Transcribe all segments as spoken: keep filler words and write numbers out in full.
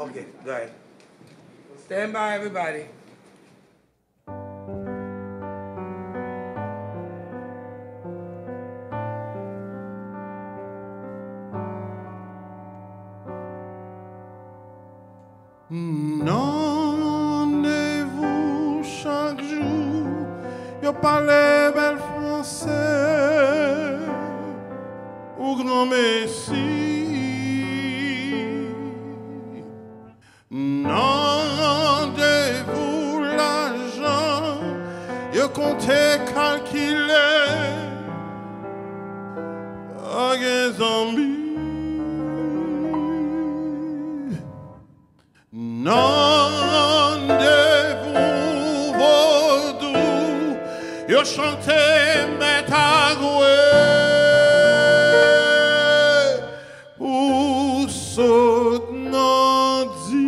Okay, go ahead. Stand by, everybody. Nan randevou chak jou, yo pale bèl franse ou granmesi. Nan randevou lajan, yo konte kalkile, pa gen zanmi. Nan randevou vodou, yo chante Mèt Agwe pou sot nan di.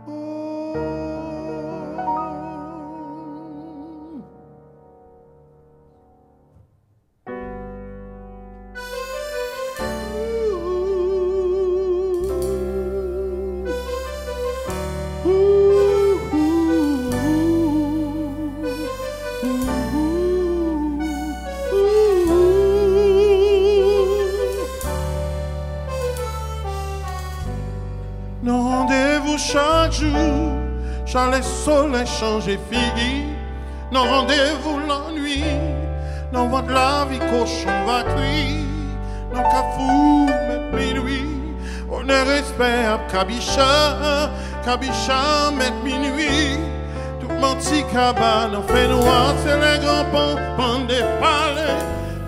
Oh. Nan randevou chak jou, chalè solèy chanje figi. Nan randevou lannwit, nan vant lavi kochon va kwi. Nan kafou mèt minwi, onè respè ap kabicha, kabicha mèt minwi. Tout manti kaba nan fènwa, se lè gran panpannde pale,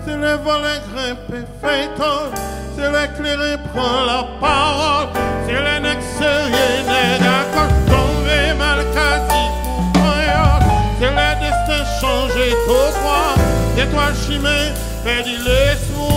se lè vòlè grenpe fèy tòl, se lè kleren pran lapawòl, se lè nèg serye, nèg a kòk tonbe malkadi pou panyòl, se lè desten chanje totwa, etwal chimen pèdi lespwa.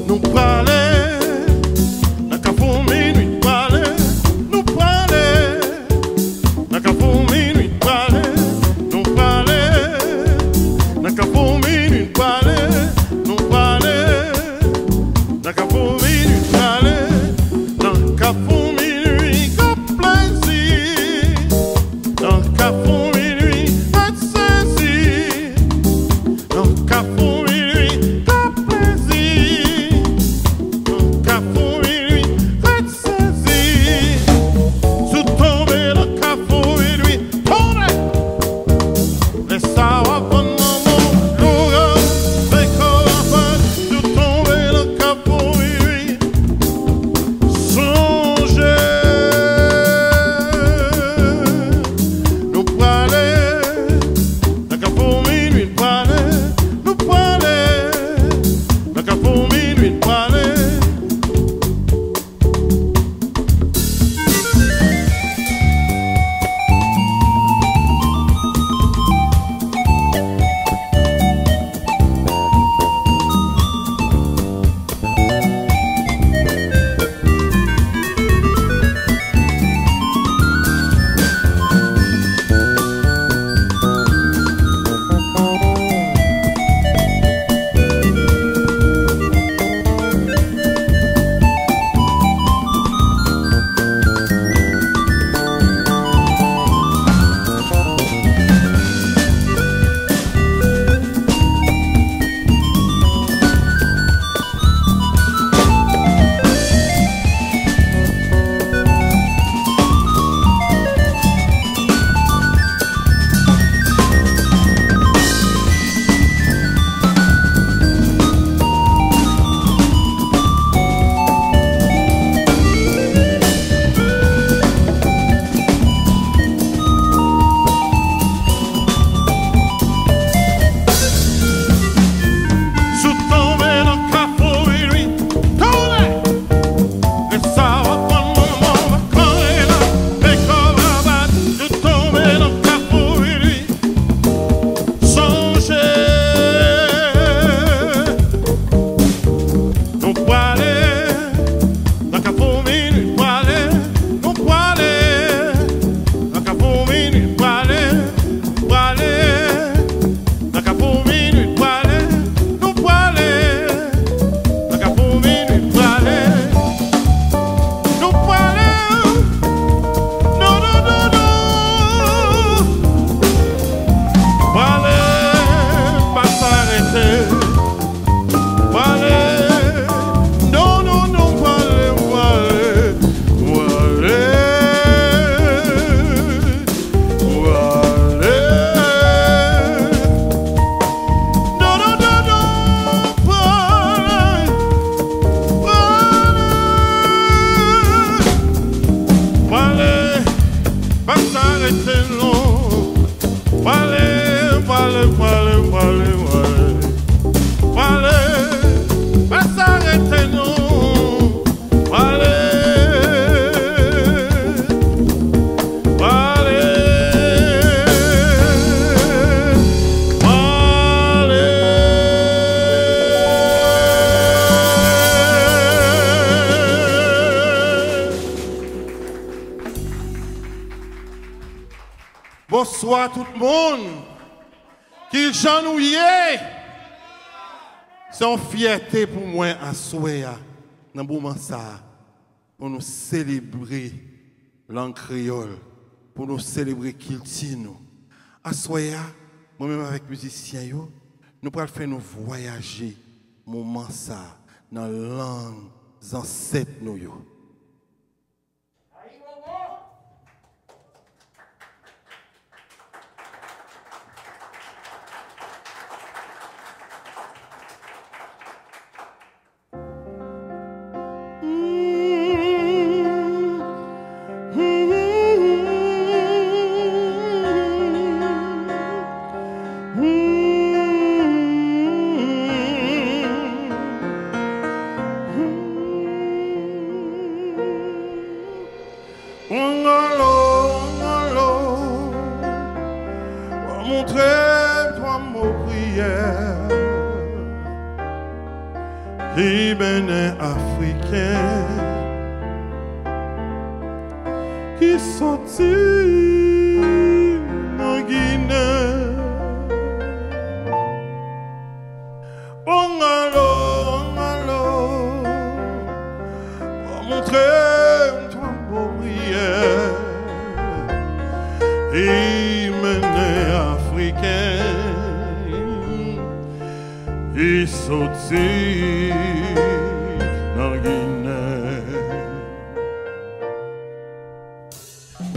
Nou prale nan kafou minwi, prale, nou prale. Nan kafou minwi prale, nou prale. Nan kafou minwi prale, nou prale. Nan kafou minwi prale, nan kafou minwi gwo plezi. Nan kafou minwi fèt sezi. Nan kafou minwi gwo plezi. Nan kafou minwi fèt sezi. Si w tonbe nan kafou minwi, tonbe. Lè sa w ap vann manman w loura. Bonswa tout moun. Kijan nou ye? Se yon fyète pou mwen aswè a, nan moman sa a, pou nou selebre lang kreyòl, pou nou selebre kilti nou. Aswè a, mwen menm avèk mizisyen yo, nou pral fè nou vwayaje moman sa a nan lang zansèt nou yo. Wangalo, wangalo, w a montre m twa mo priyè ki mennen Afriken ki soti nan Ginen. Wangalo, wangalo, w a montre m twa mo priyè ki mennen Afriken ki soti nan Ginen.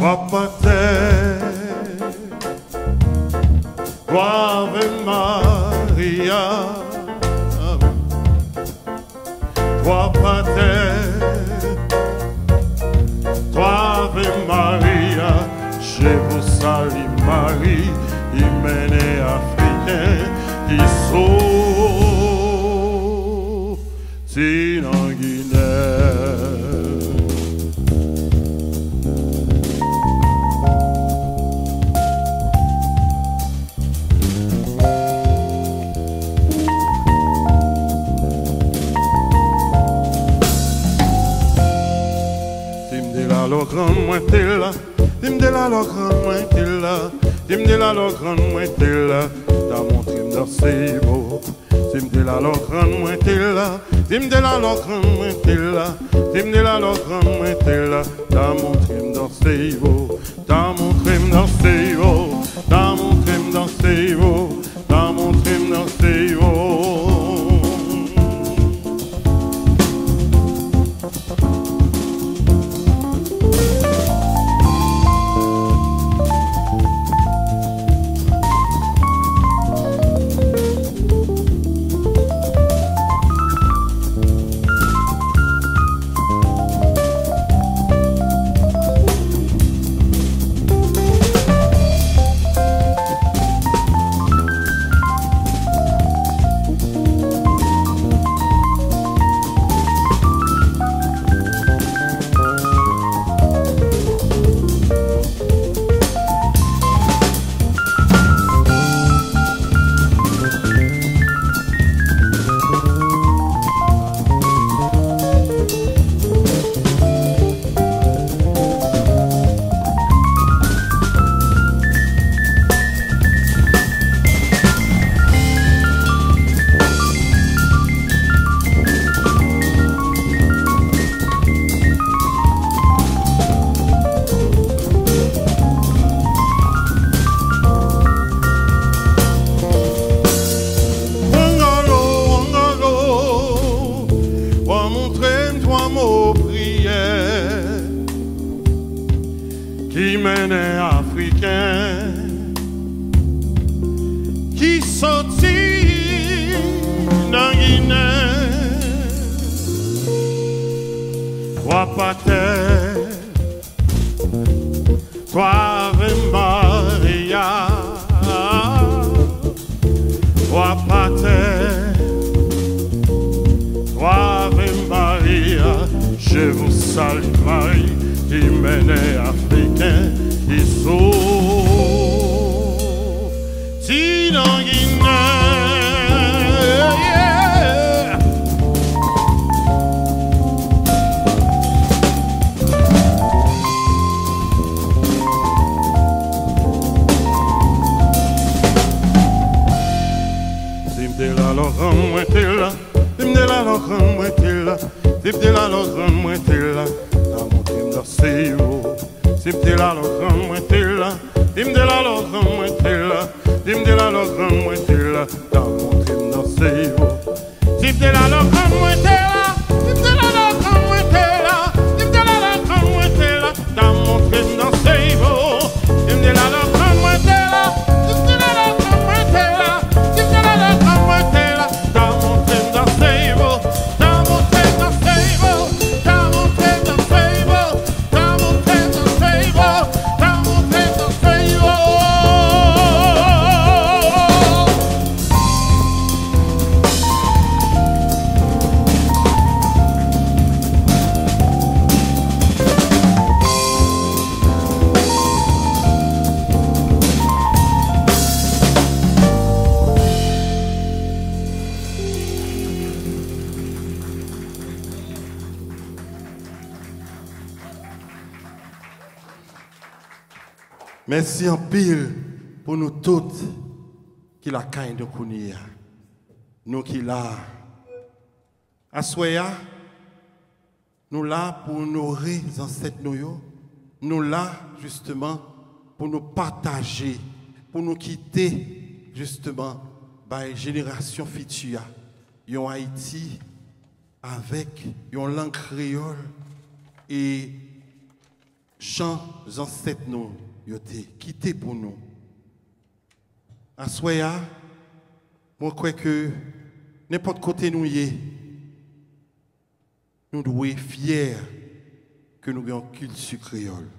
Twa patè, twa Ave Maria, twa patè, twa Ave Maria, je vous salue Marie, ki mennen Afriken ki sou ti nan Ginen. Si m te la lò grann mwen te la, si m te la lò grann mwen te la, si m te la lò grann mwen te la, ta montre m danse ibo. Si m te la lò grann mwen te la, si m te la lò grann mwen te la, si m te la lò grann mwen te la, ta montre m danse ibo, ta montre m danse ibo, ta montre m danse ibo, ta montre m danse ibo. Wangalo, wangalo, w a montre m twa mo priyè ki mennen Afriken ki soti nan Ginen. Twa patè, twa Ave Maria, twa patè, twa Ave Maria, je vous salue Marie, ki mennen Afriken ki sou ti nan Ginen. Si m te la lòzann mwen te la, si m te la lòzann mwen te la, si m te la lòzann mwen te la, ta montre m danse yo. Si m te la lòzann mwen te la, si m te la lòzann mwen te la, si m te la lòzann mwen te la, ta montre m danse yo. Si m te la lòzann mwen te la, si m te la lòzann mwen te la, si m te la lòzann mwen te la, ta montre m danse yo. Si m te la lòzann mwen te la, si m te la lòzann mwen te la, si m te la lòzann mwen te la, ta montre m danse yo. Ta montre m danse yo. Ta montre m danse yo. Mèsi anpil pou nou tout ki lakay nou kounye a. Nou ki la a. Aswè a, nou la pou onore zansèt nou yo. Nou la, jisteman, pou nou pataje, pou nou kite, jisteman, bay jenerasyon fiti a yon Ayiti avèk yon lang kreyòl e jan zansèt nou yo te kite pou nou. Aswè a, mwen kwè ke nenpòt kote nou ye, nou dwe fyè ke nou gen yon kilti kreyòl.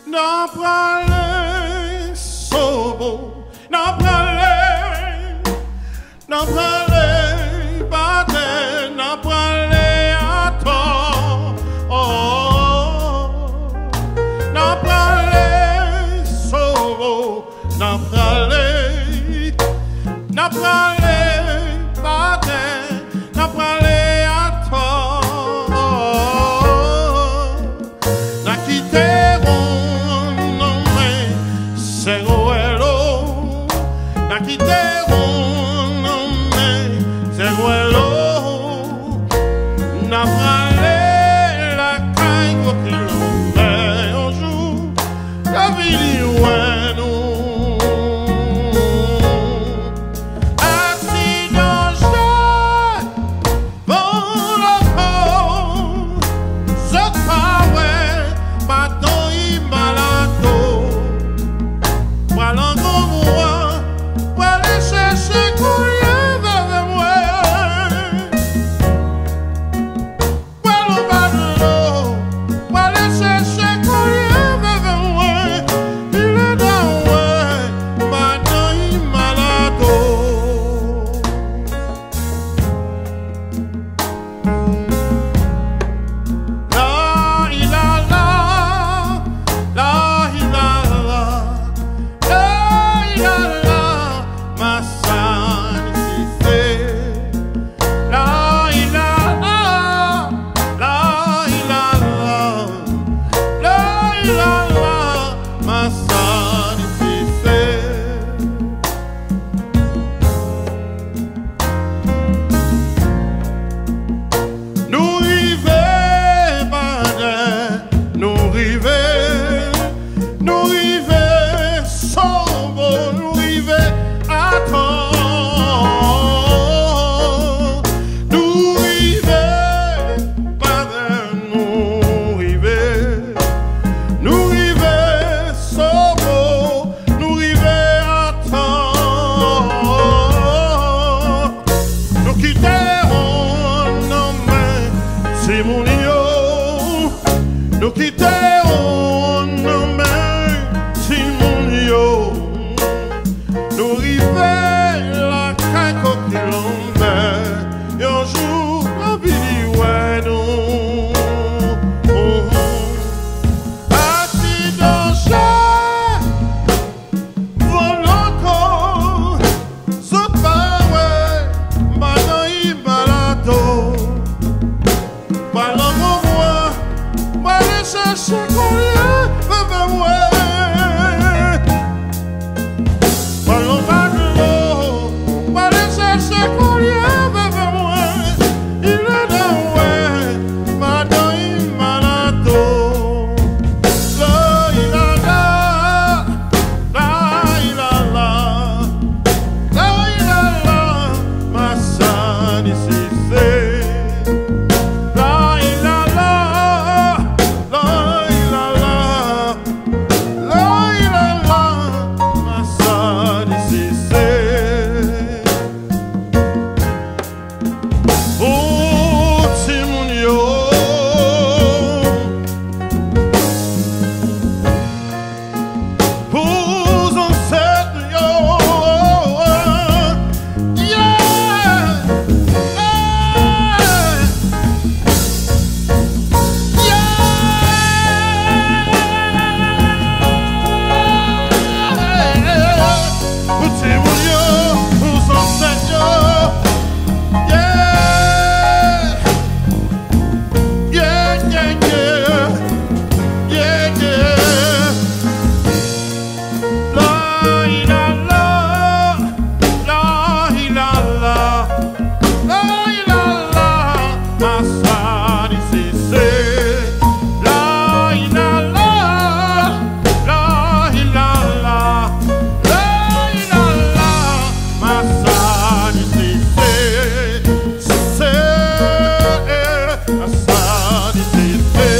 N a prale sobo, n a prale, n a prale batè, n a prale atò. Oh, n a prale sobo, n a prale, n a prale batè, n a prale atò. N a kite wonn nan men Sè Wèlo. N a kite wonn nan men Sè Wèlo. N a prale lakay Gwo Kilon. Lè yon jou, yo vini wè nou. Massanissi, se, se, Massanissi, se,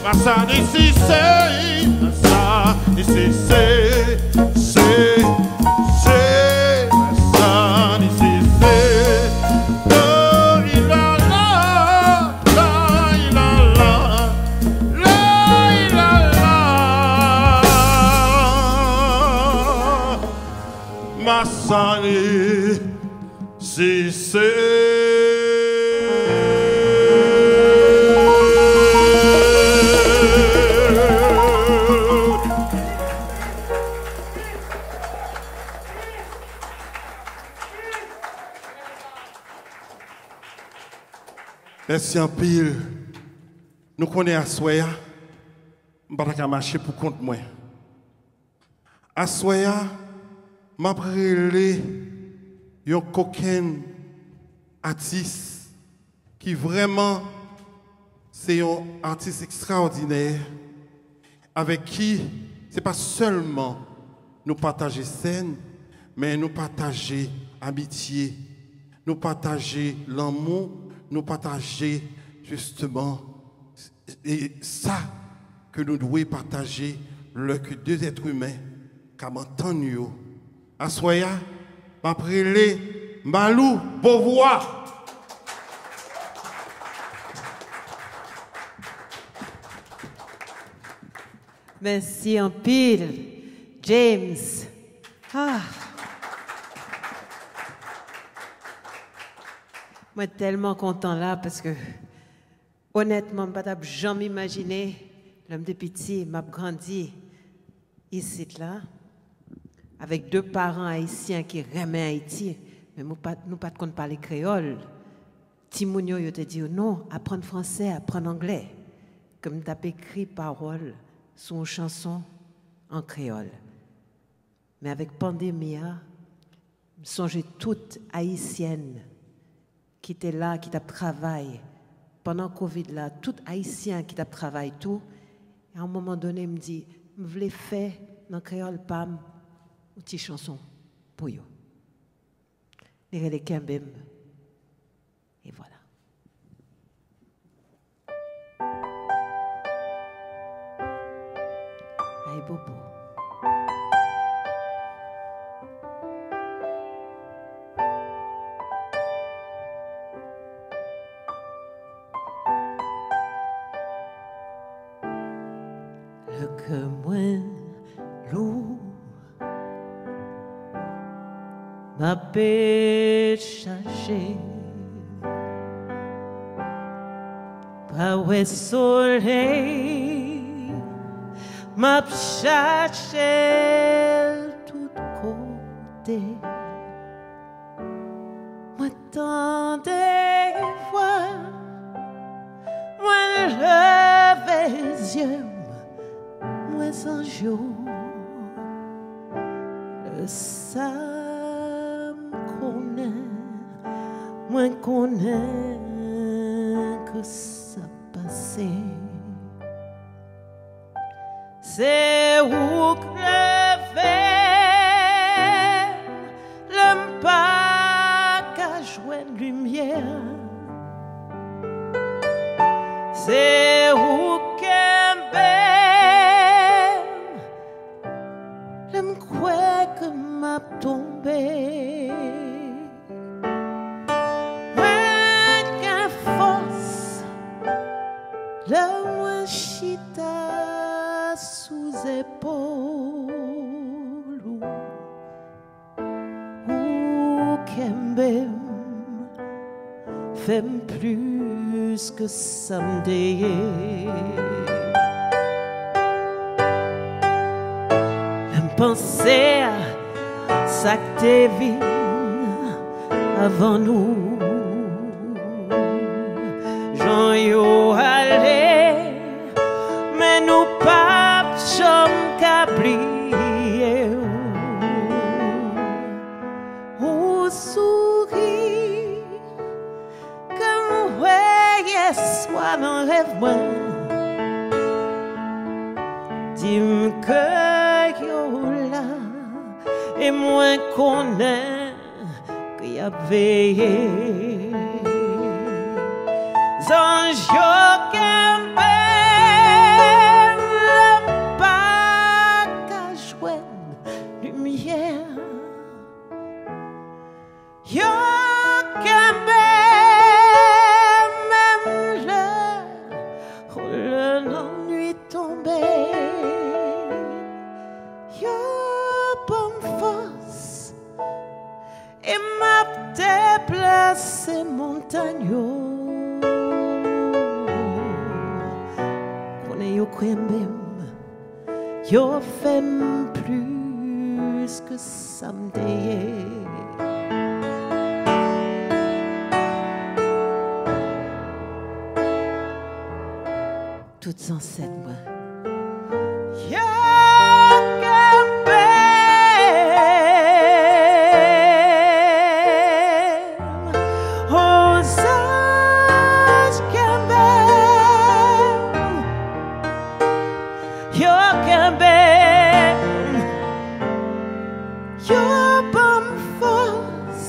Massanissi, se, Massanissi, se, se, se, Massanissi, se, la, la, la, la, la, la, la, la. Massanissi, se. Mèsi anpil. Nou konnen aswè a, m pa ta ka mache pou kont mwen. Aswè a, m ap rele yon kokenn atis ki vrèman se yon atis ekstraòdinè, avèk ki se pa sèlman nou pataje sèn, men nou pataje amitye, nou pataje lanmou, nou pataje, jisteman, e sa ke nou dwe pataje lè ke de zèt imen kab antann yo. Aswè a, m ap rele Malou Beauvoir. Mèsi anpil, James. Ah. Mwen tèlman kontan la paske Onètman, m pa t ap janm imajine, lè m te piti, m ap grandi isit la, avèk de paran ayisyen ki renmen Ayiti, men nou pa t, nou pa t konn pale kreyòl. Timoun yo, yo te di yo, "Non, aprann fransè, aprann anglè." Ke m t ap ekri pawòl sou yon chanson an kreyòl. Men avèk pandemi a, m sonje tout Ayisyèn ki te la, ki t ap travay pandan kovid la, tout Ayisyen ki t ap travay tou. E a yon moman done, m di, "M vle fè nan kreyòl pa m yon ti chanson pou yo." Li rele Kenbe m. E vwala. Ay bobo. Lè kè mwen lou, m ape chache. Pa wè solèy, m ap chache l tout kote. Mwen tande vwa, mwen leve zye m, mwen sonje w. Lè sa m konnen, mwen konnen ke sa pase. Se ou k leve m lè m pa ka jwenn limyè. Se ou k kenbe m lè m kwè ke m ap tonbe. Mwen gen fòs lè mwen chita sou zepòl ou. Ou kenbe m, fè m plis ke sa m te ye. Lè m panse a sa k te vin avan nou, jan yo ale, men nou p ap janm ka bliye w. Ou souri ke m wè yèswa nan rèv mwen, di m ke yo la, e mwen konnen y ap veye. Zanj yo kenbe m, m pa ka jwenn limyè. Yo kenbe m menm lè, lè lannwit tonbe. Yo ban m fòs e m ap deplase montany yo. Konnen yo kenbe m, yo fè m plis ke sa m te ye. Tout zansèt mwen. Yo kenbe m, o zanj kenbe m. Yo kenbe m, yo ban m fòs,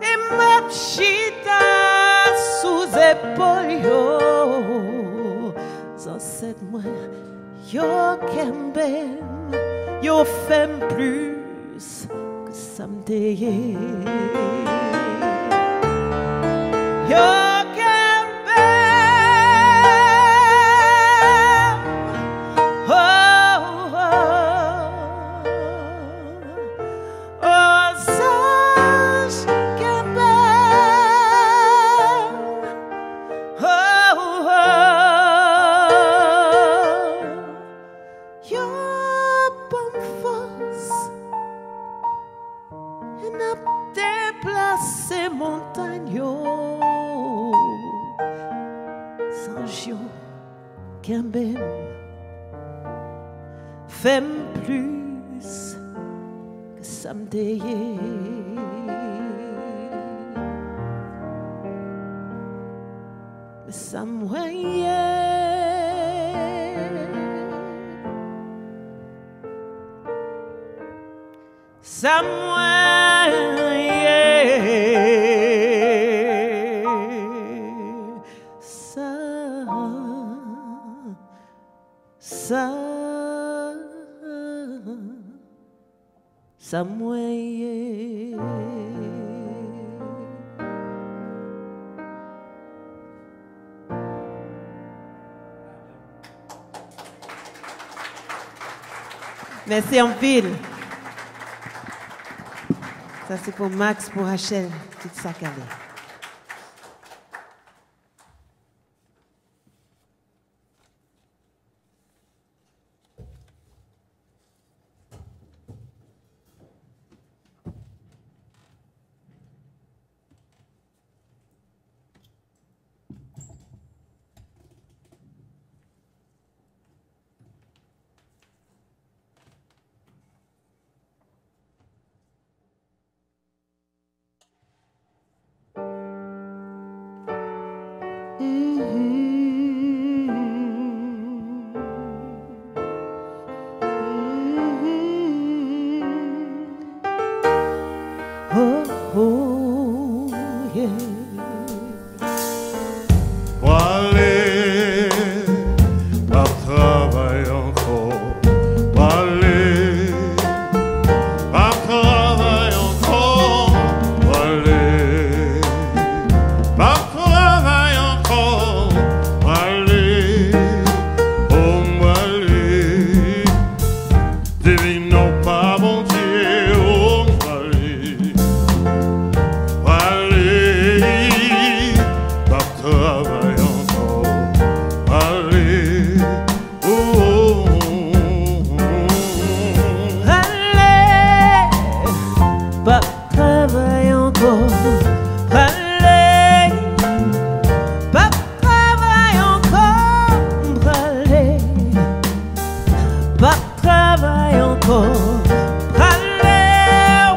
e m ap chita sou zepòl yo. Zansèt mwen, yo kenbe m, yo fè m plis ke sa m te ye. Yo kenbe m, oh, oh, oh, zanj kenbe m, oh, oh, oh. Yo ban m fòs, e n ap deplase montany yo. Zanj yo kenbe m, fè m plis ke sa m te ye. Sa mwen ye, sa mwen ye, sa, sa, sa mwen ye. Mèsi anpil. Sa se pou Max, pou Rachel, tout sa k ale. Oh, oh, yeah. Prale, m ap travay ankò. Prale, m ap travay ankò. Prale, m ap travay ankò. Prale, o m prale. Divino pa Bondye, o m prale. Prale, m ap travay ankò. Prale, o, o, o, o. Prale, m ap travay ankò. Prale, m ap travay ankò. Prale, m ap travay ankò. Prale,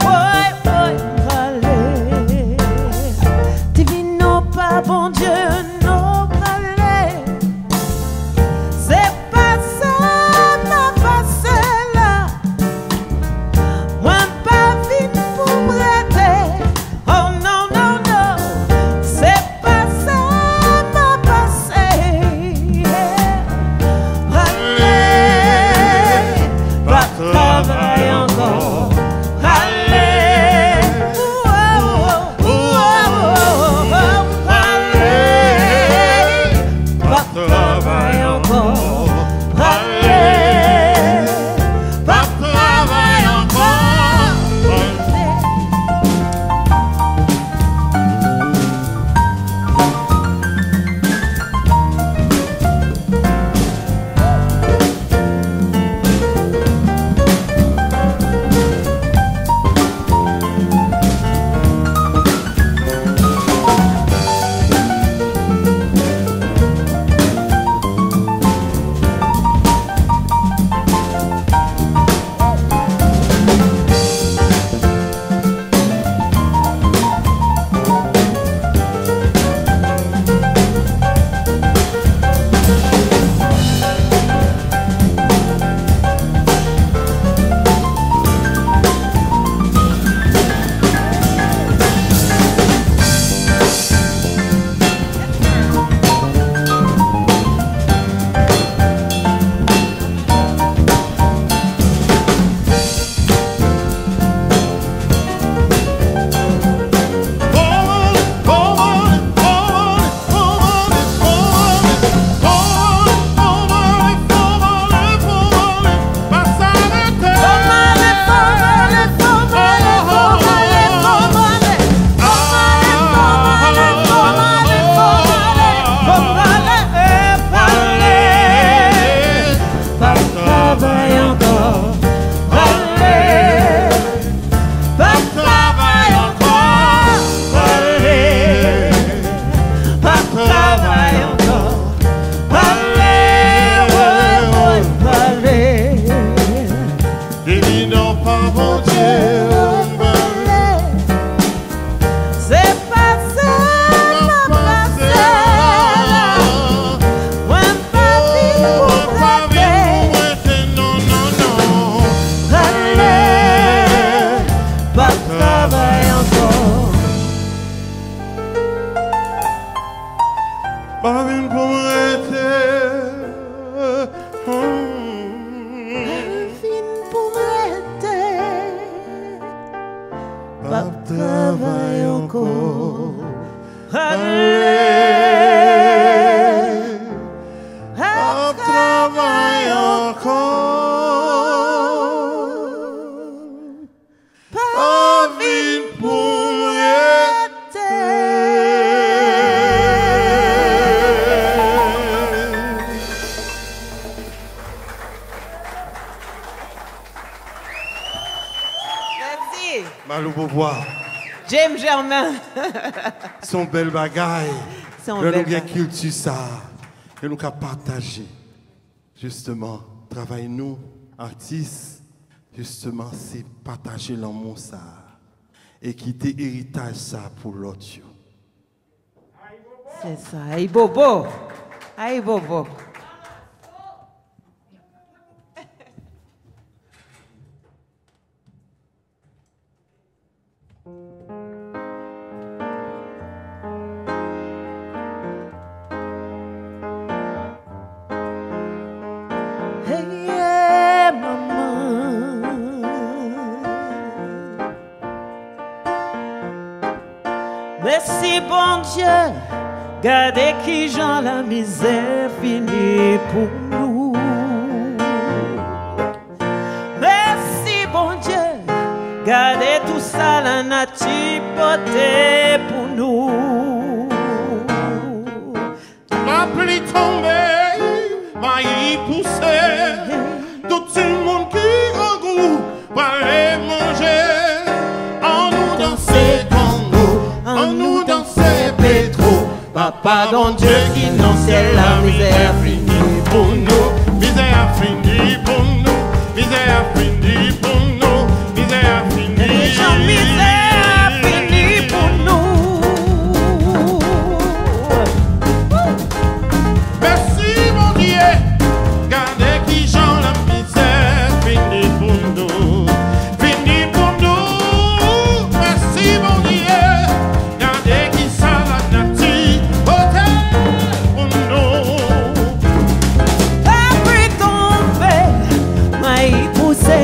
woy, woy, prale. Divino pa Bondye, non, prale. Se pase m ap pase la. Mwen pa vin pou m rete. Ap travay ankò. Ale, ap travay ankò. Pa vin pou rete. Mèsi. Malou Beauvoir. James Germain. Se yon bèl bagay. Se yon bèl bagay. Lè nou gen kilti sa, lè nou ka pataje, jisteman, travay nou, atis, jisteman, se pataje lanmou sa, e kite eritaj sa pou lòt yo. Se sa. Ayibobo. Ayibobo. Hey, yeah, manman. Mèsi, Bondye, gade kijan lamizè fini pou nou. Mèsi, Bondye, gade tou sa lanati pote pou nou. Lapli tonbe, mayi pouse, tout timoun ki grangou prale manje. Annou danse tango, annou danse petro. Papa Bondye ki nan syèl la, mizè a fini pou nou. Mizè a fini pou nou. Mizè a fini pou nou. Mizè a fini. Deja mizè a fini pou nou. Mèsi, Bondye. Gade kijan lamizè fini pou nou. Fini pou nou. Mèsi, Bondye. Gade kisa lanati pote pou nou. Lapli tonbe, mayi pouse,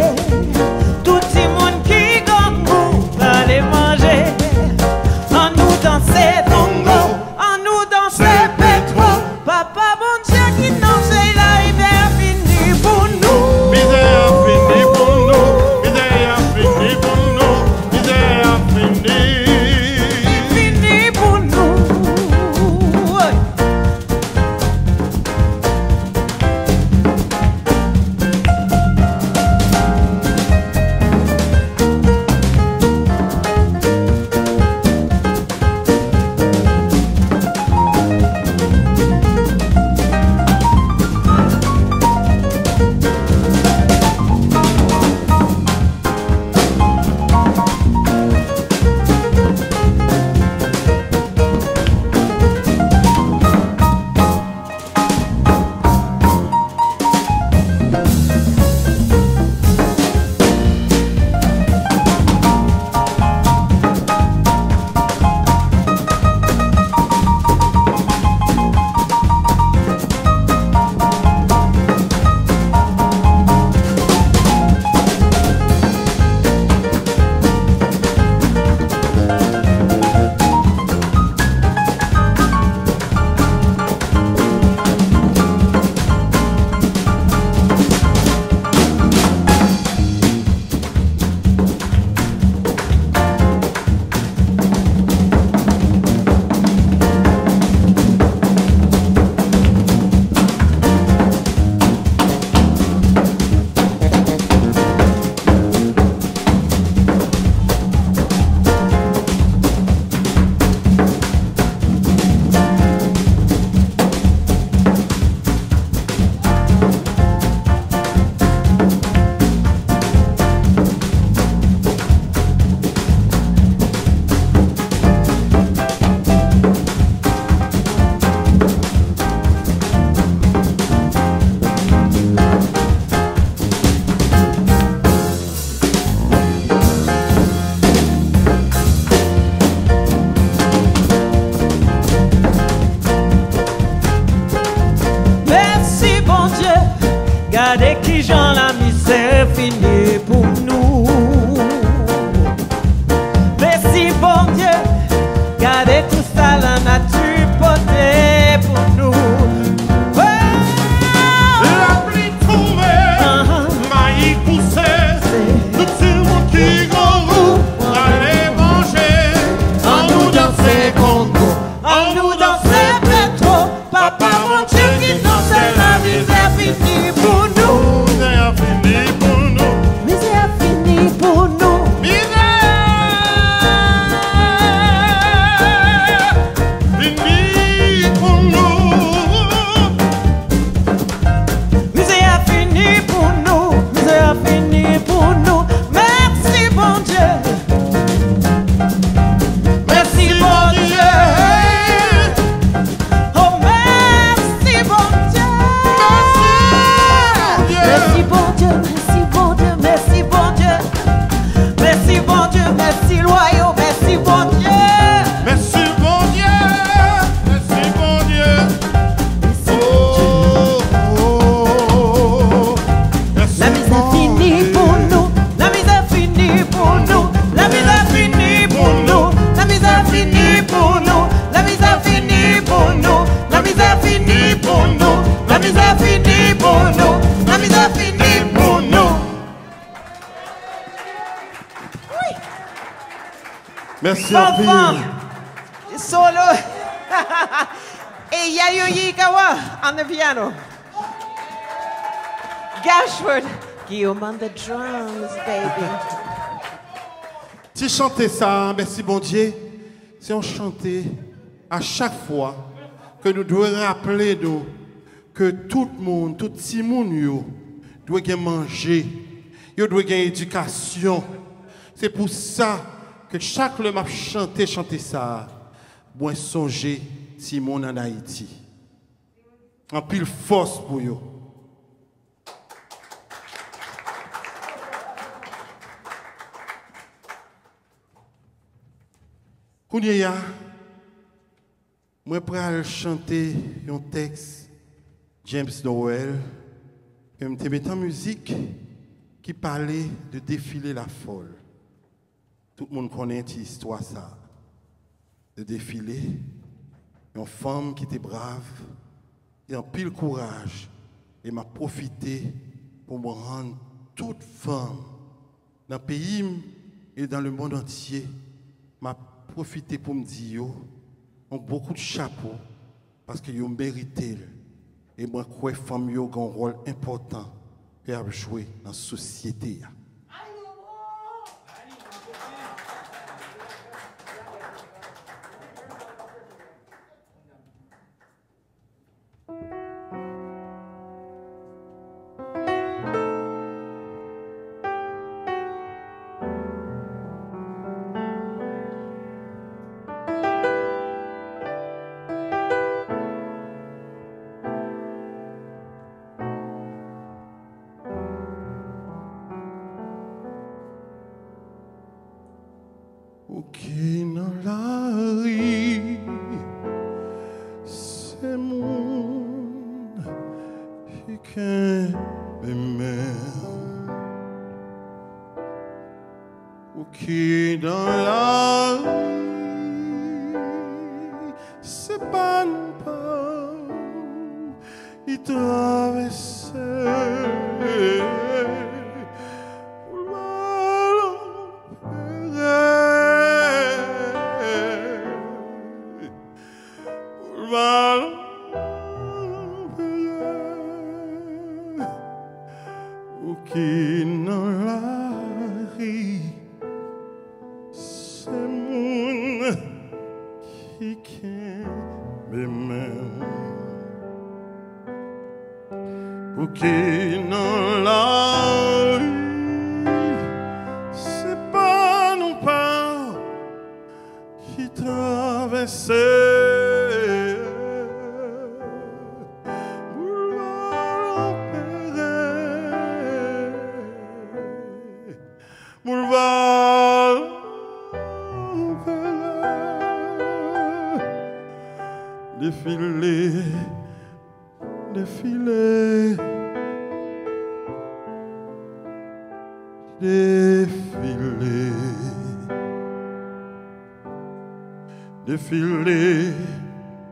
Mèsi anpil. Fanfan. Solo. E Yayoi Ikawa on the piano. Gashford Guillaume on the drums, baby. Ti chante sa, Mèsi Bondye, se yon chante a chak fwa ke nou dwe raple nou ke tout moun, tout timoun yo dwe gen manje, yo dwe gen edikasyon. Se pou sa ke chak lè m ap chante chante sa a, mwen sonje timoun ann Ayiti. Anpil fòs pou yo. Kounye a, mwen pral chante yon tèks James Noël ke m te met an mizik ki pale de defile lafòl. Tout moun konnen ti istwa sa a. De defile, yon fanm ki te brav, ki anpil kouraj, e m ap pwofite pou m rann tout fanm nan peyi m e dans le monde entier, m ap pwofite pou m di yo yon gwo kout chapo, paske yo merite l. E mwen kwè fanm yo gen yon wòl enpòtan ke y ap jwe nan sosyete a. Ou ki nan lari, se moun ki kenbe men w. Ou ki nan lari, se pa n pa w ki travèse boulèv. Ou ki nan lari, se moun ki kenbe men w. Ou ki nan lari, se pa nou pa ki travèse boulèv. Boulèv. Defile, defile, defile. Defile,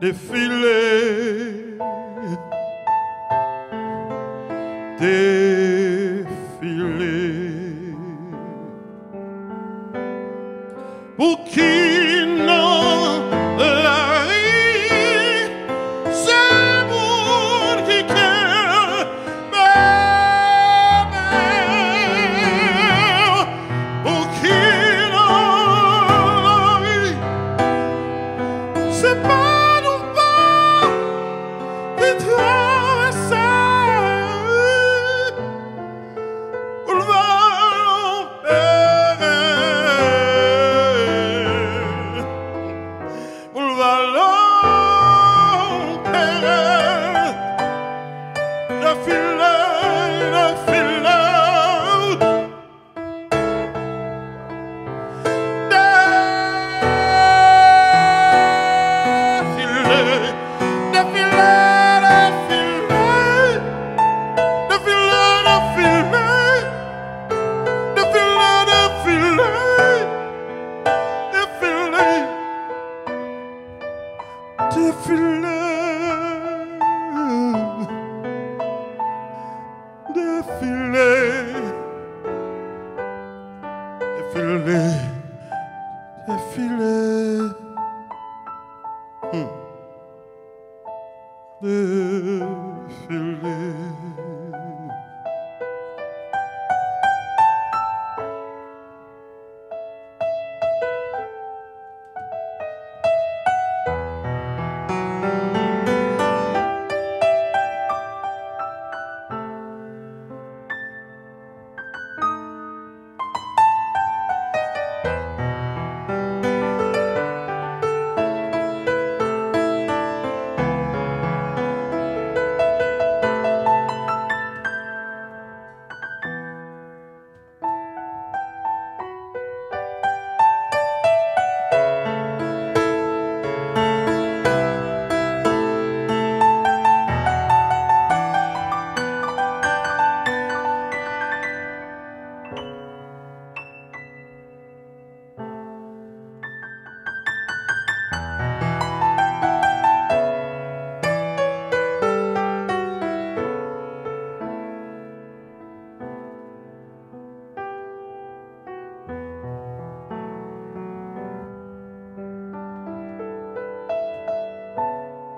defile, defile. Pou ki nan lari, se moun ki kenbe men w. Pou ki nan lari, se pa nou pa ki travèse boulèv. Boulèv. Defile, defile. Defile, defile, defile. Defile, defile. Defile, defile. Defile. Defile. Defile. Defile. Défilé. Hmm. Défilé.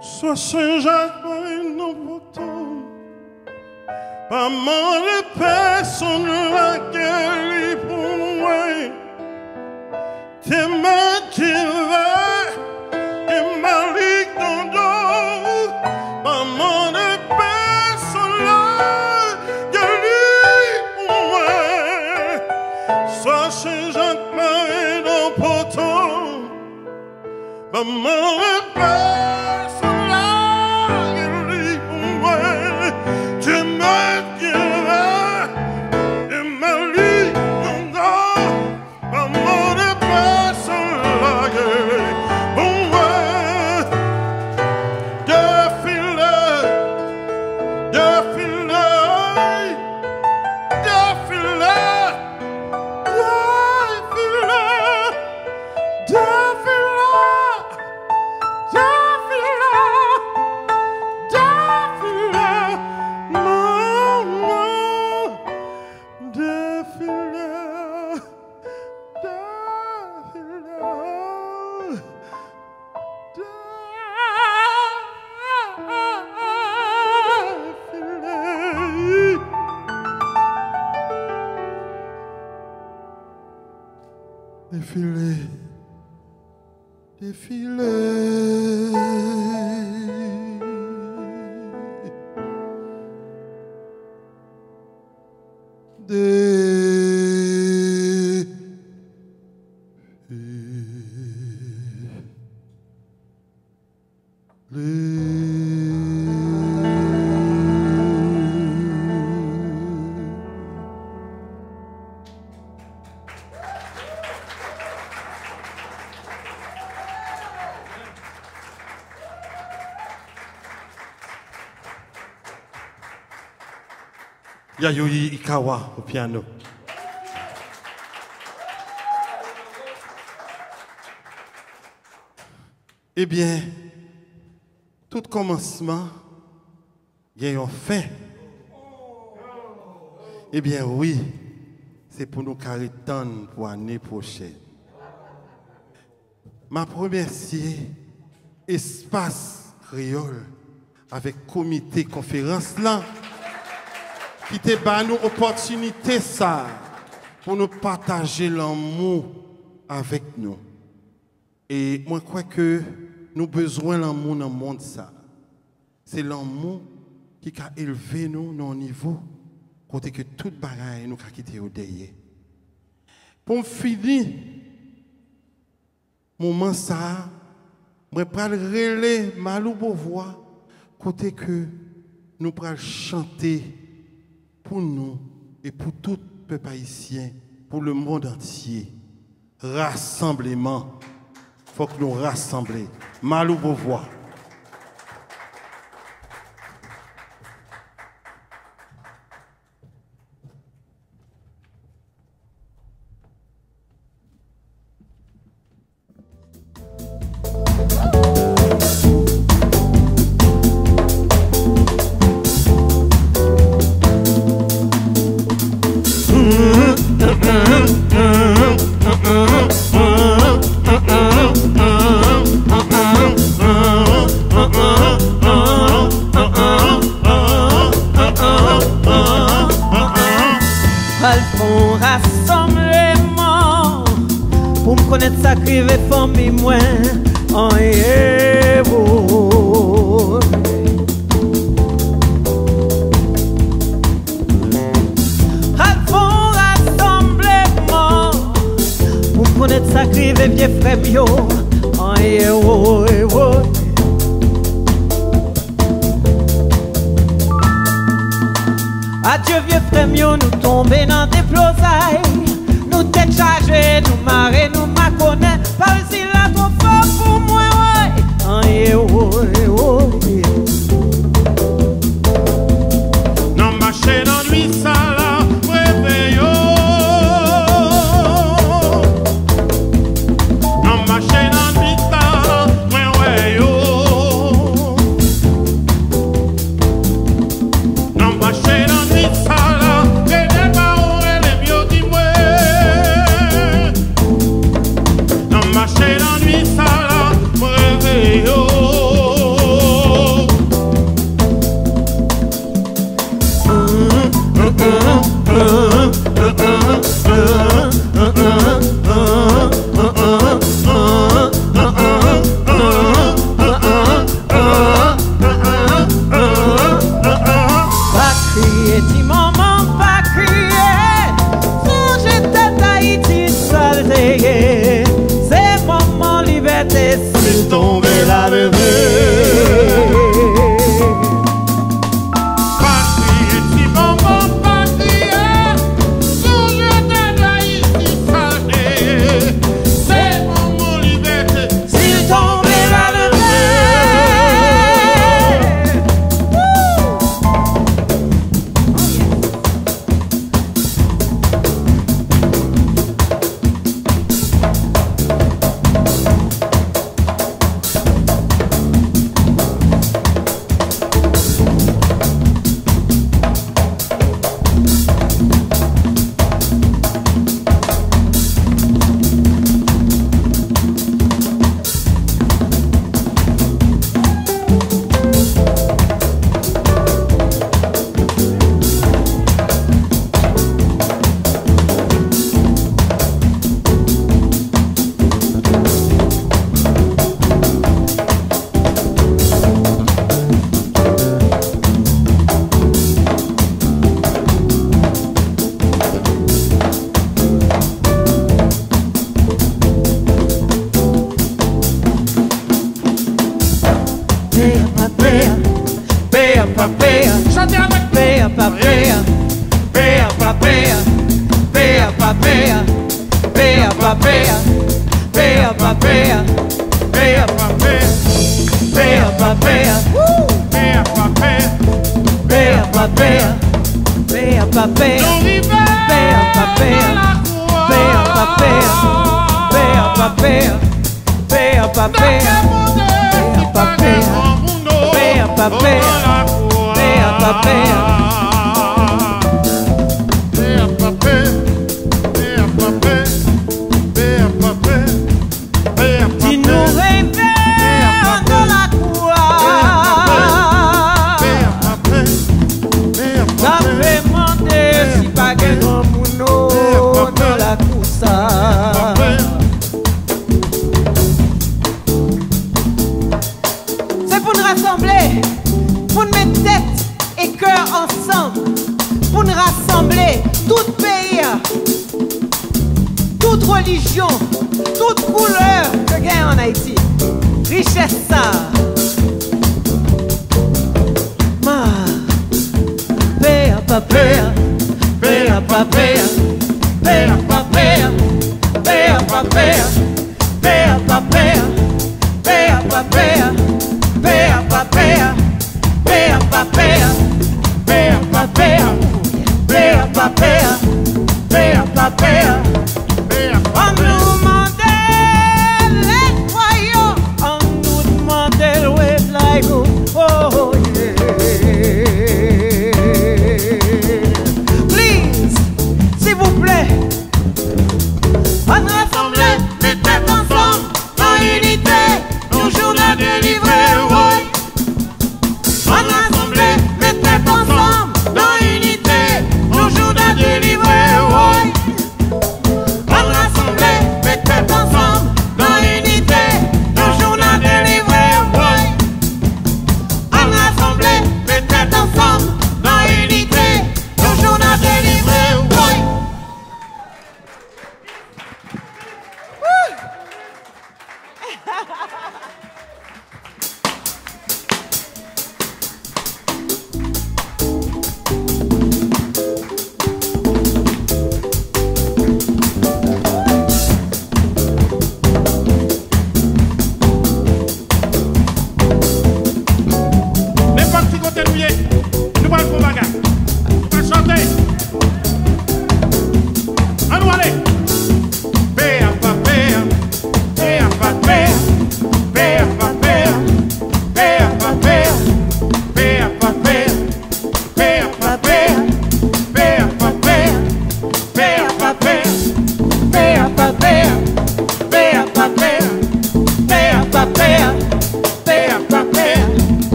Swa Sen Jak mare nan poto. Pa mande pèsonn lage li pou mwen. Te mèt ki vè e Malik nan do. Pa mande pèsonn lage li pou mwen. Swa Sen Jak mare nan poto. Maman repès la gen li pou mwen. Dye mèt gen la e Malik nan do. Maman repès la gen li pou mwen. Defile, defile, defile. Defile, defile, defile, defile, maman, defile, defile. Defile. Defile. Defile. De- Yayoi Ikawa au piano. Ebyen, tout kòmansman gen yon fen. Ebyen, wi, se pou nou ka ret tann pou ane pwochèn. M ap remèsye Espas Kreyòl avèk komite konferans lan ki te ba nou opòtinite sa a pou nou pataje lanmou avèk nou. E mwen kwè ke nou bezwen lanmou nan mond sa. Se lanmou ki ka elve nou nan yon nivo kote ke tout bagay nou ka kite yo dèyè. Pou m fini moman sa a, mwen pral rele Malou Beauvoir kote ke nou pral chante pou nou e pou tout pèp ayisyen, pou lemonn antye. Rasanbleman. Fòk nou rasanble. Malou Beauvoir. rive fanmi mwen, an ye woy. Al fè yon rasanbleman pou m konnen sa k rive vye frè m yo, an ye woy, woy. Adye vye frè m yo, nou tonbe nan deplozay. Nou tèt chaje, nou mare, nou makonnen. Parisi la twò fò pou mwen, woy. An ye woy, woy. N ap mache nan nuit sa la, m reve yo. N ap mache nan nuit sa la, mwen wè yo. N ap mache nan nuit sa la, de de pa ou rele m yo di mwen. N ap mache nan nuit sa la, mwen reve yo. Pa kriye, ti manman, pa kriye. Sonje tèt Ayiti, sa l te ye. Se moman libète, si l tonbe, l a leve. Pa kriye, ti manman, pa kriye. Sonje tèt Ayiti, sa l te ye. Se moman libète, si l tonbe, l a leve. Pè a pa pè a, pè a pa pè a. Chante avèk nou. Pè a pa pè a, pè a pa pè a, pè a pa pè a, pè a pa pè a, pè a pa pè a, pè a pa pè a, pè a pa pè a, pè a pa pè a, pè a pa pè a, pè a pa pè a, pè a pa pè a, pè a pa pè a, pè a pa pè a. Pè a pa pè a, pè a pa pè a, pè a pa pè a, pè a pa pè a, pè a pa pè a. Pè a pa pè, pè a pa pè, pè a pa pè, pè a pa pè. Di nou revè anndan lakou a. Pè a pa pè, pè a pa pè, pè a pa pè. N ap mande si pa gen granmoun anndan lakou sa. Se pou n rasanble, pou n met tèt e kè ansanm, pou n rasanble tout peyi a, tout relijyon, tout koulè ke gen ann Ayiti. Richès sa a. Ma, pè a pa pè a, pè a pa pè a, pè a pa pè a, pè a pa pè a. Pè a pa pè a, pè a pa pè a, pè a pa pè a, pè a pa pè a, pè a pa pè a, pè a pa pè a, pè a pa pè a. Ann nou mande lèt fwa yo, ann nou mande l red like, oh, oh, yeah. Please, silvouplè, ann rasanble.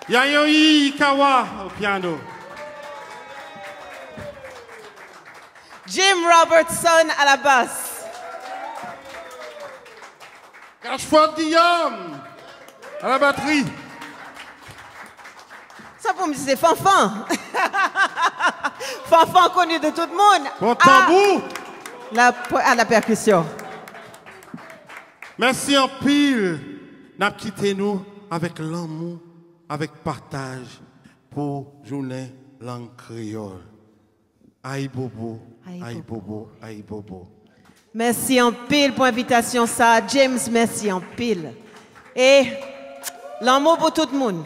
Yayoyi Ikawa au piano. Jim Robertson à la basse. Rashford Guillaume à la batterie. Sa pou m di se Fanfan. Fanfan koni de tout moun. Bon tanbou. La, à la percussion. Mèsi anpil. N ap kite nou avèk lanmou, avèk pataj pou jounen lang kreyòl. Ayibobo, Ayibobo. Ayibobo, Ayibobo. Mèsi anpil pou envitasyon sa a, James, mèsi anpil. E lanmou pou tout moun.